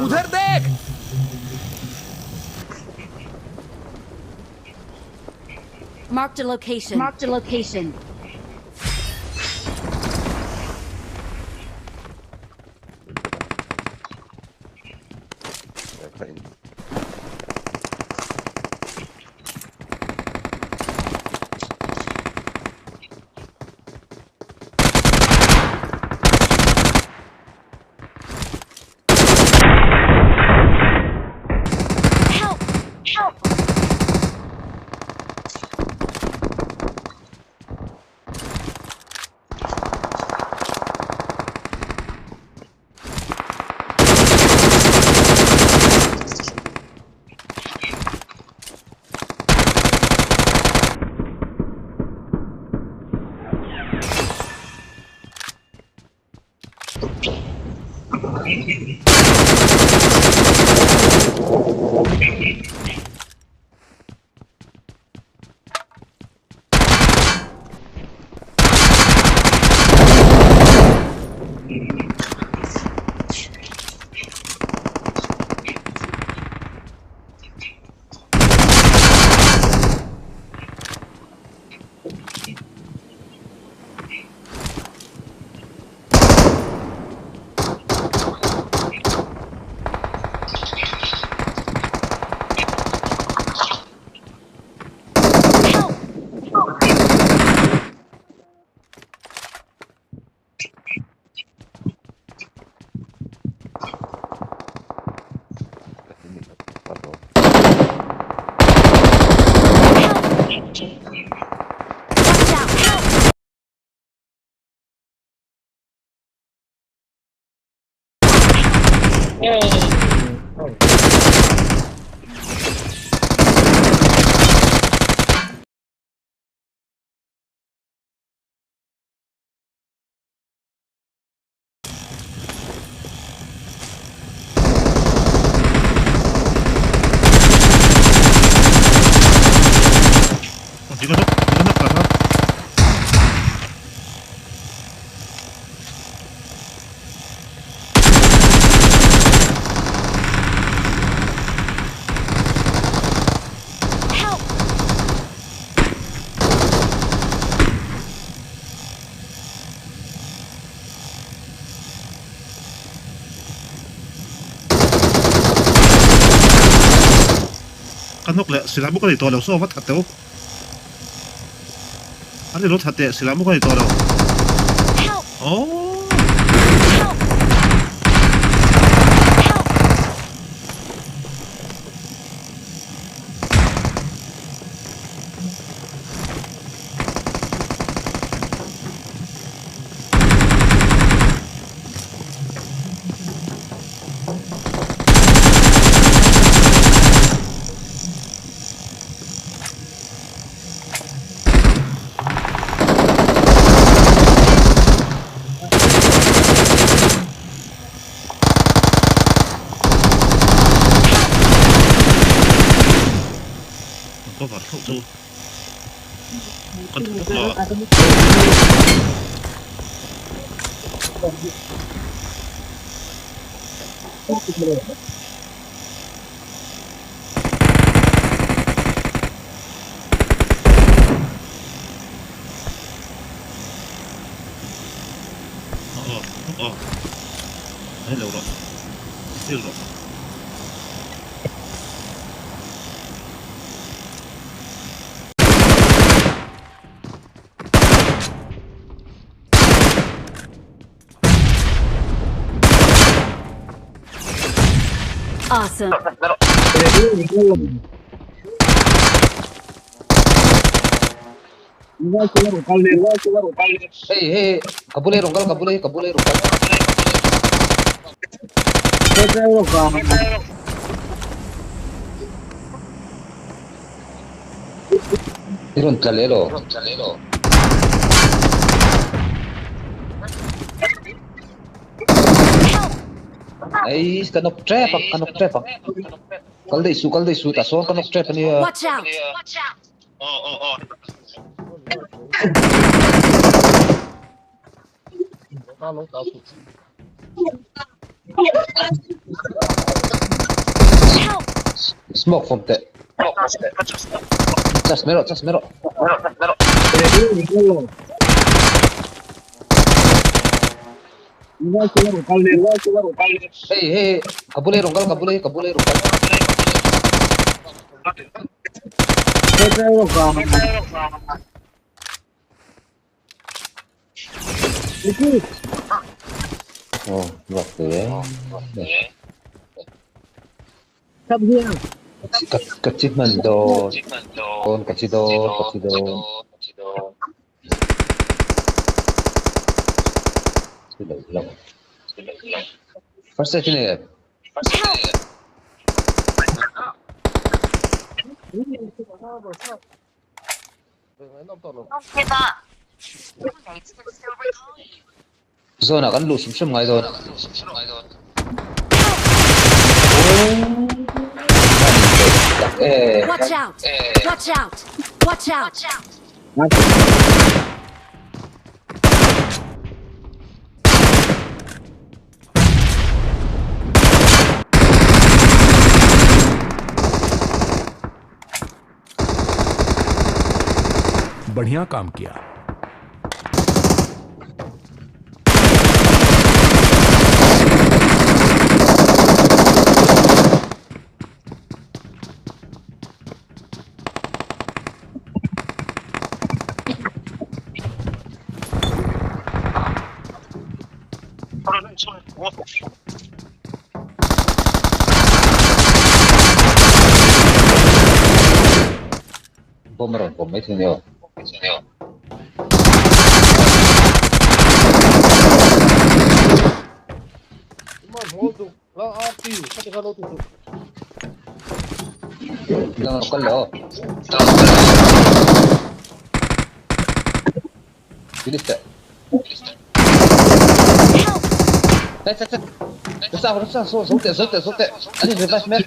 उधर देख Marked a location. Marked a location. Help! Help! Help! Help! Watch out! Help! 네가 너, 네가 너 가서. Help! Ka hnawk leh silamu ka nei tawh lo saw va that teh u. An ni lo that teh silamu ka nei tawh lo. Help! Aww. Help! Help! An cover hlauh chu kan tha bawk lo a. Aw aw hei lo rawh thil rawh. Awesome. Hei hei ka bula hi rawn kal ka bula hi ka bula hi rawn kal. I rawn tla leh lo. Ei ka nawk tep a ka nawk tep a. Kal daih suh kal daih suh tah sawn ka nawk tep ania. Watch out! Help! Smoke from teh. Just mai rawh, just mai rawh. Hei hei hei, ka bula hi rawn kal, ka bula hi, ka bula hi rawn kal. Oh, luak te. Ka ka chi hman dawn. Ka chi dawn, ka chi dawn. Chi lo lo. First aid nei em? Help! Zawnah kan luh hrim hrim ngai dawn. Watch out! Watch out! Watch out! बढ़िया काम किया। Bawm a rawn pawm mai thei nia. Dang kal lo. Bilis ta. Help! Set set set. Rusak rusak so so te so te so te. Ani revive mek.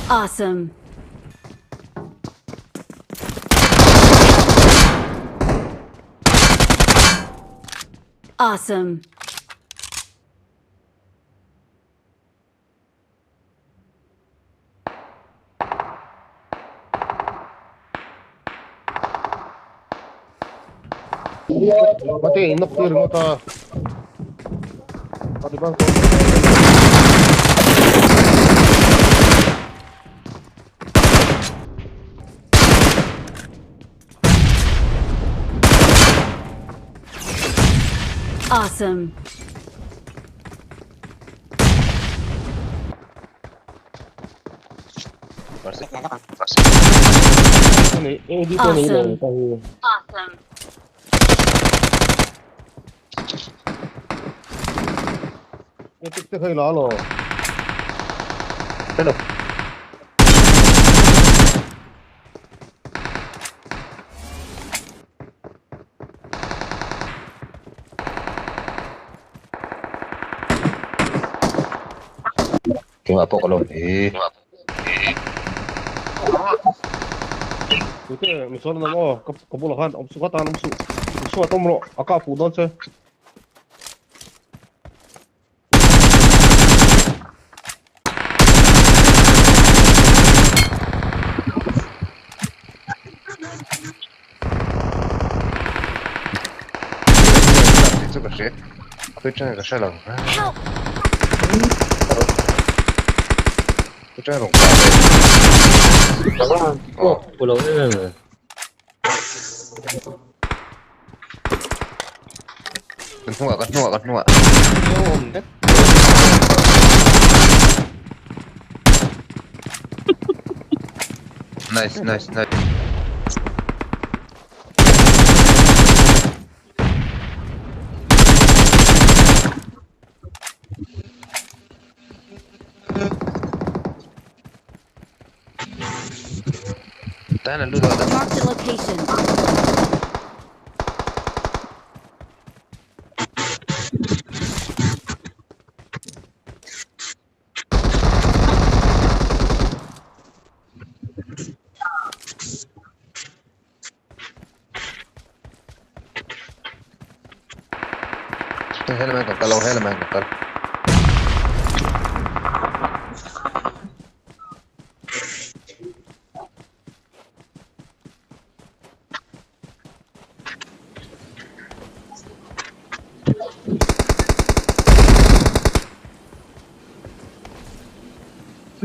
Awesome. Awesome. Mate, inok tu ringawt a. Awesome. Awesome. Awesome. Hello. Keimah pawh ka lo hle. Tute misual an awm aw ka bulah khan awm suh ka tan awm suh misual awm rawh a kah fuh dawn che. hria khawi atanga ka hre lo. Help! Khawi atanga rawn kah ve. Oh, pulo em em e. Kan hnungah kan hnungah kan hnungah. Nice nice nice. Tahan an lut a. Marked a location. Helmet kan kal lo, helmet kan kal.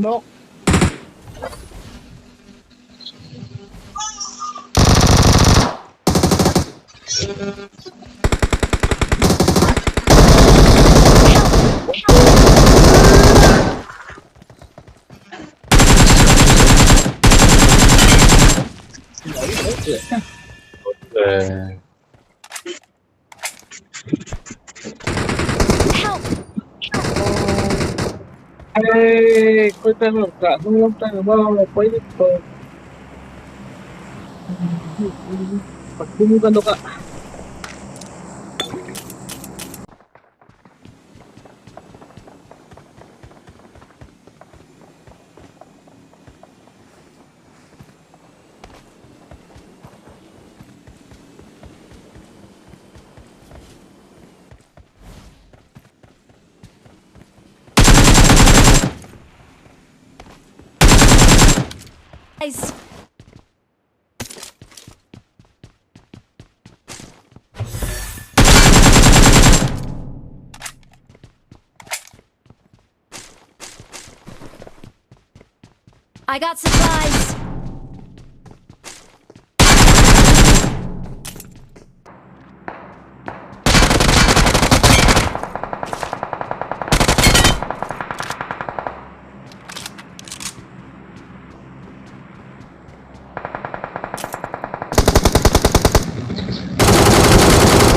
No. Help! Hey, kau tengok kat belum tengok bawa apa ini kau. Pagbunugan ka. Guys. I got supplies.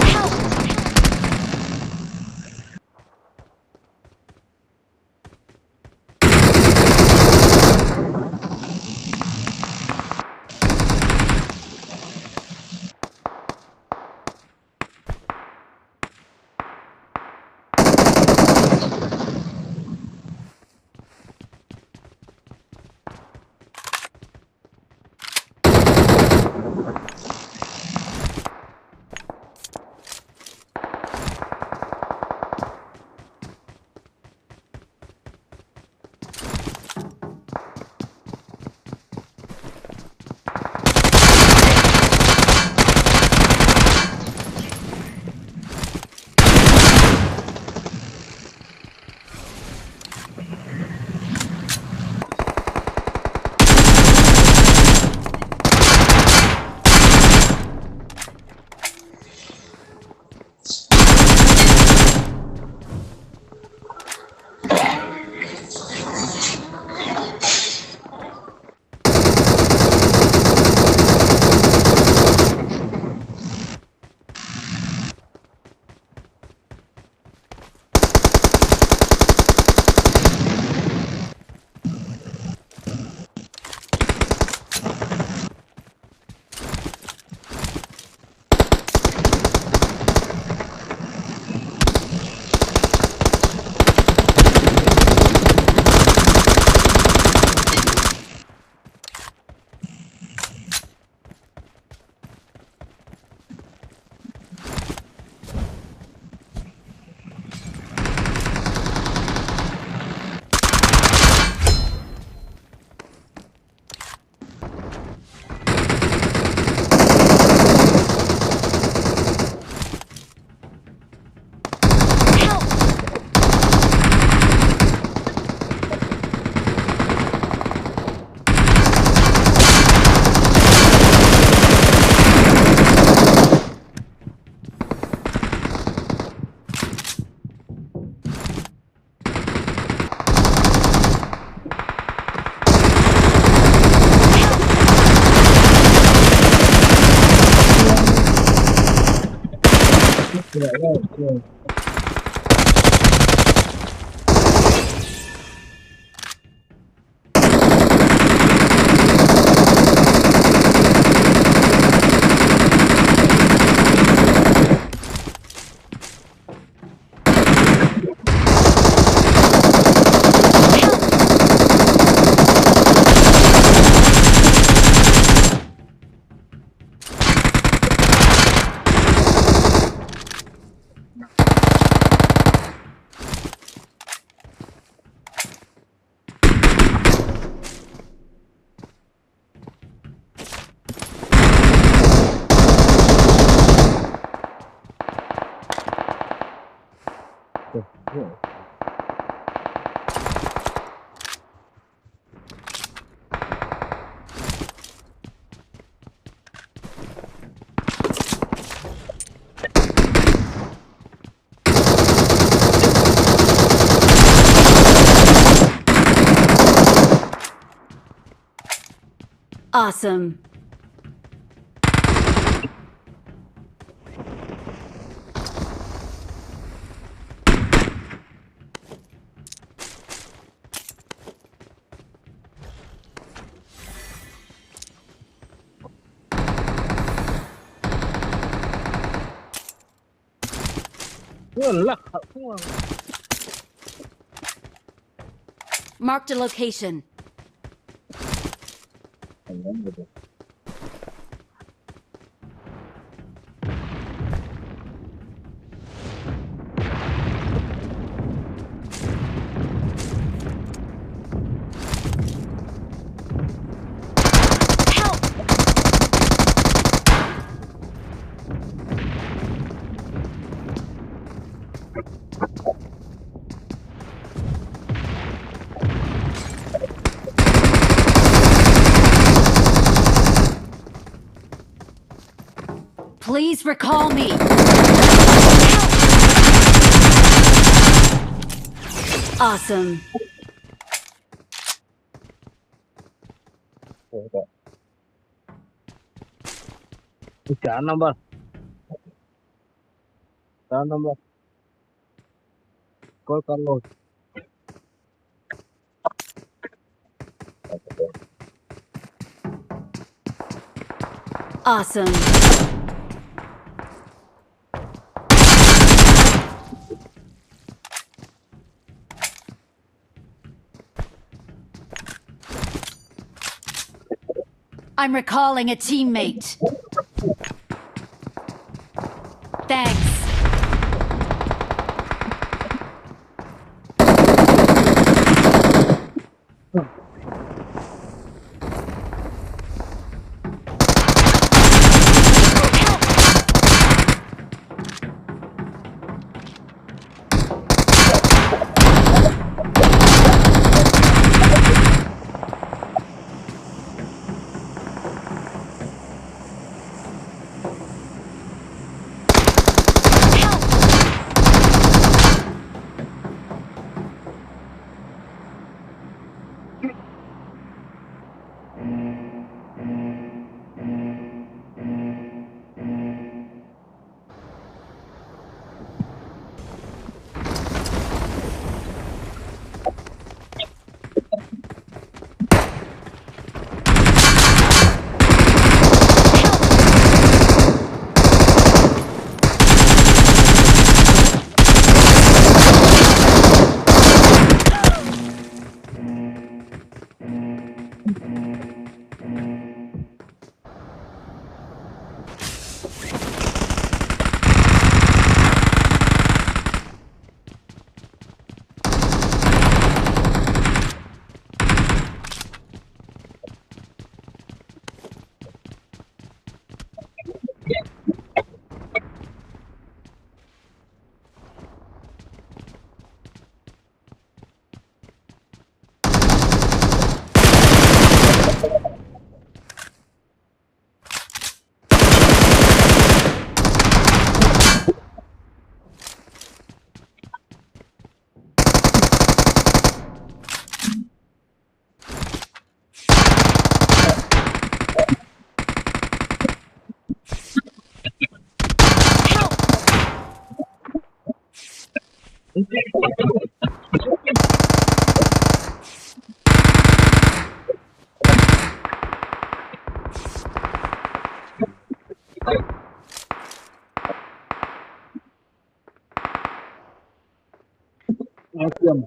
Help! Awesome. Marked a location. Help! Please recall me. Help! Awesome. चार number चार number call कर लो Awesome. I'm recalling a teammate. Thanks. Help! Awesome.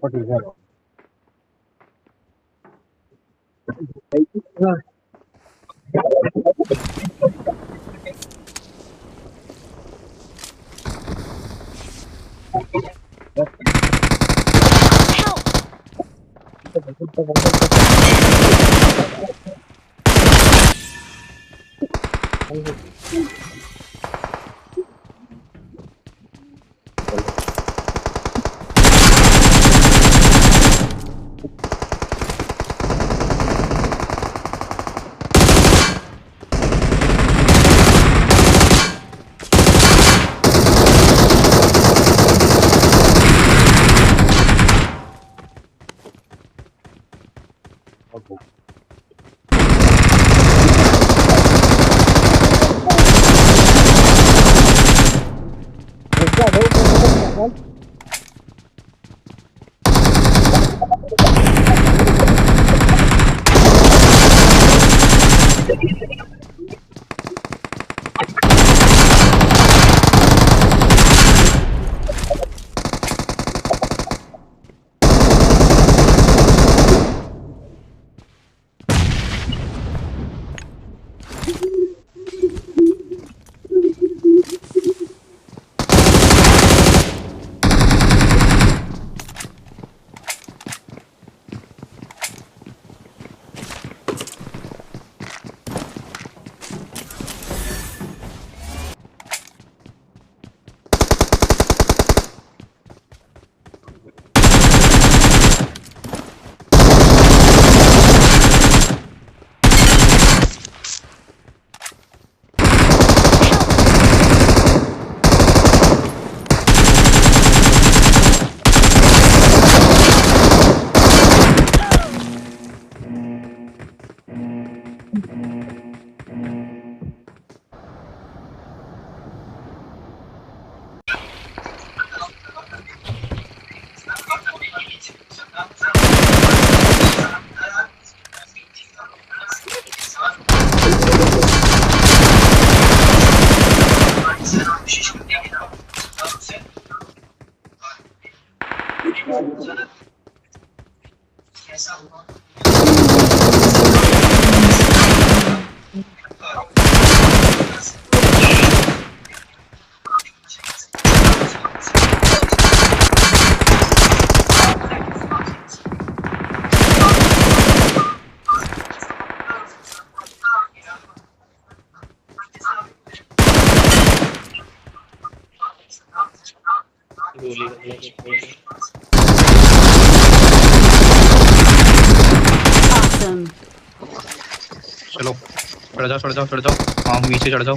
चलो चढ़ जाओ चढ़ जाओ चढ़ जाओ, हाँ नीचे चढ़ जाओ,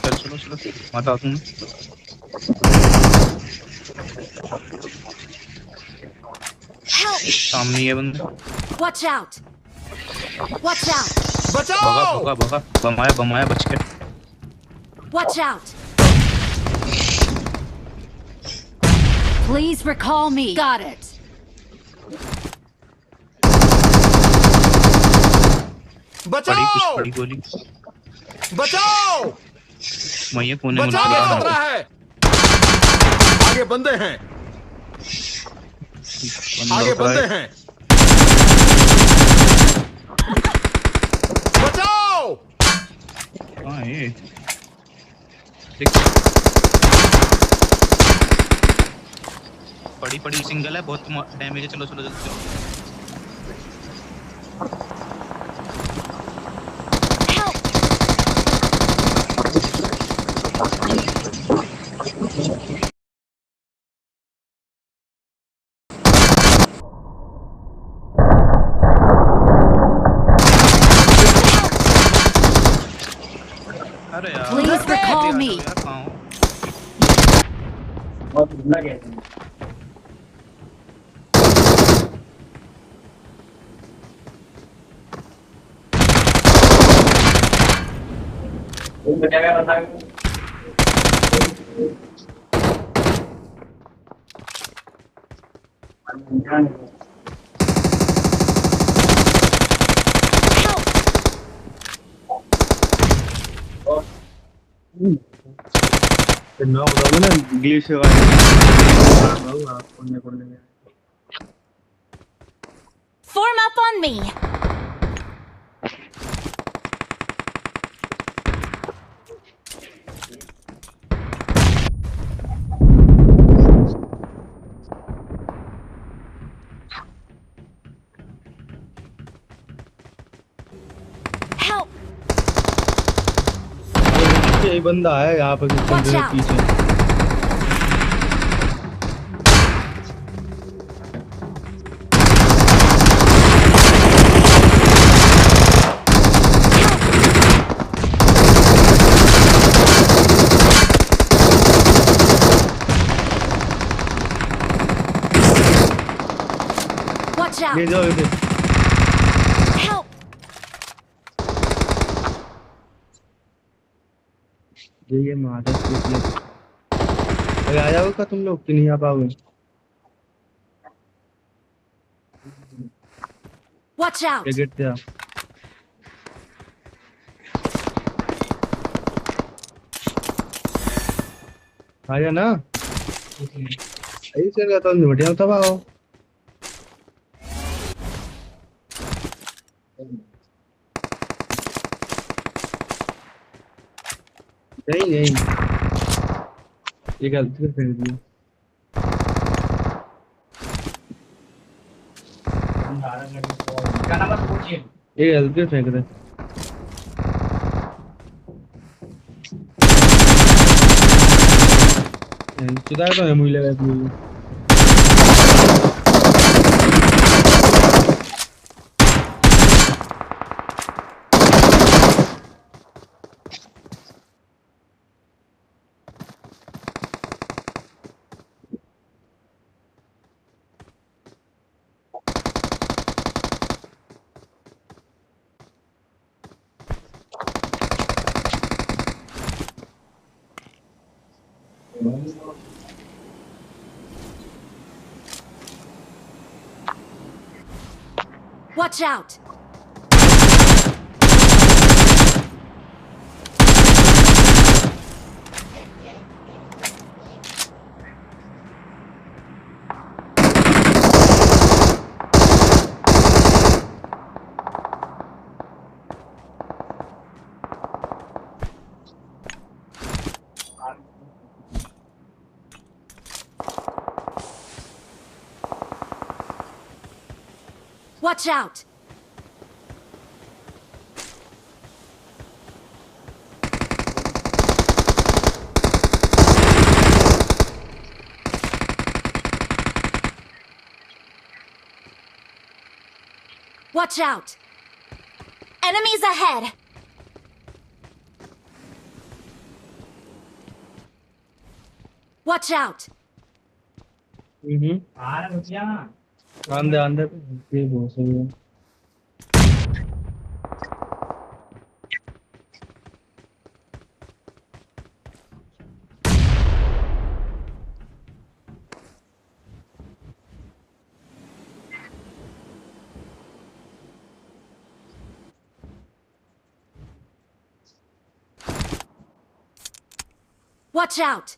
चल चलो चलो मत आओ तुम। सामने ये बंदा। Watch out! Watch out! भगा भगा भगा, बमाया बमाया बच के। Watch out! Please recall me. Got it. बचाओ! पड़ी गोली। बचाओ! मैं ये कोने में बचाओ, लगा रहा हूँ। खतरा है, आगे बंदे हैं, बंदा आगे उतरा बंदे है। हैं, बचाओ! हाँ ये देख, पड़ी पड़ी सिंगल है, बहुत डैमेज है। चलो चलो जल्दी चलो। Help! अरे यार, Please recall me. यार, कहाँ हो? Help! Knock दोगे ना ग्लिच होगा Form up on me! Help! यही बंदा है यहाँ पे Watch out. पीछे। Watch out! ले जाओ इसे। Help! ये मादर चोद ये। अरे आ जाओ क्या तुम लोग कि नहीं आ पाओगे? Watch out! ये गेट पे आ। आ जा ना। ऐसे रहता हूँ बढ़िया तब आओ। नहीं नहीं ये गलती से फेंक दिया। ये गलती से फेंक दे। चुदा तो है मुझे लगा तू। Watch out! Watch out! Watch out! Enemies ahead! Watch out! आंदे आंदे ये बहुत सही है। Watch out!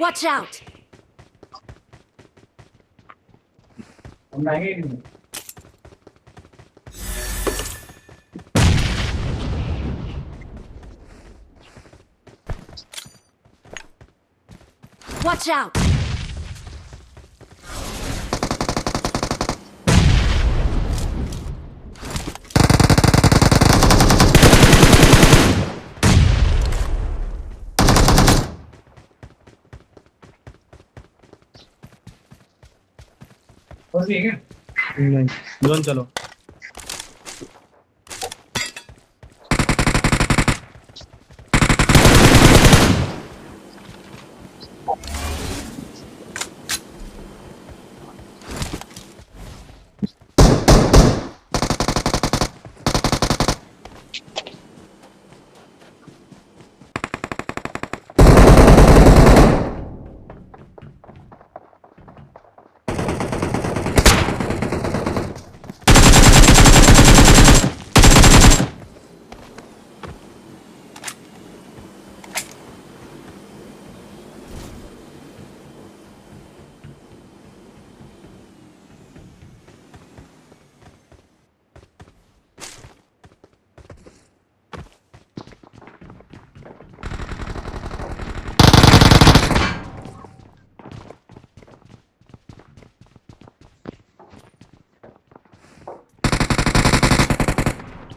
Watch out! Watch out! नहीं जोन चलो।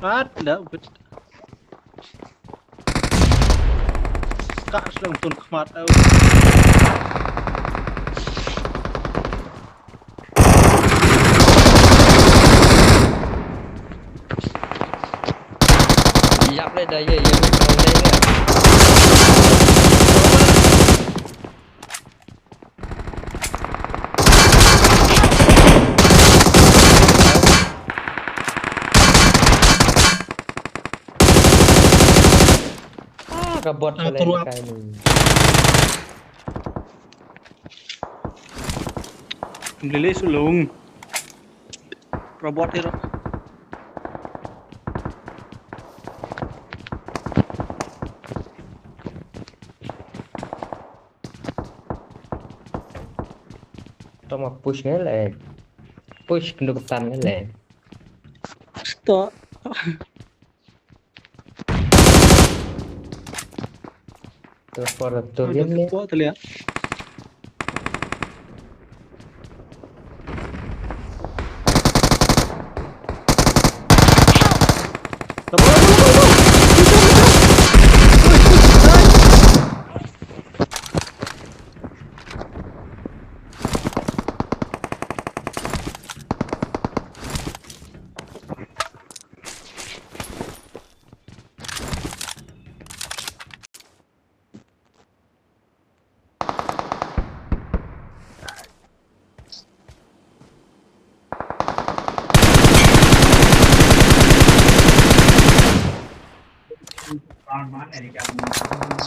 Ada Kak sedang tun kemat. Dập lên đây gì đây nè. Kabot pala yung kain. Lili sulung. Robot hero. Trong mà push nghĩa là push được tàn nghĩa là Stop. Terus terlihat.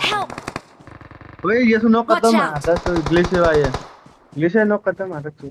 Help! ओए ये सुनो Watch खत्म out. आता तो ग्लेशियर आई है। Glacier no खत्म आता तू।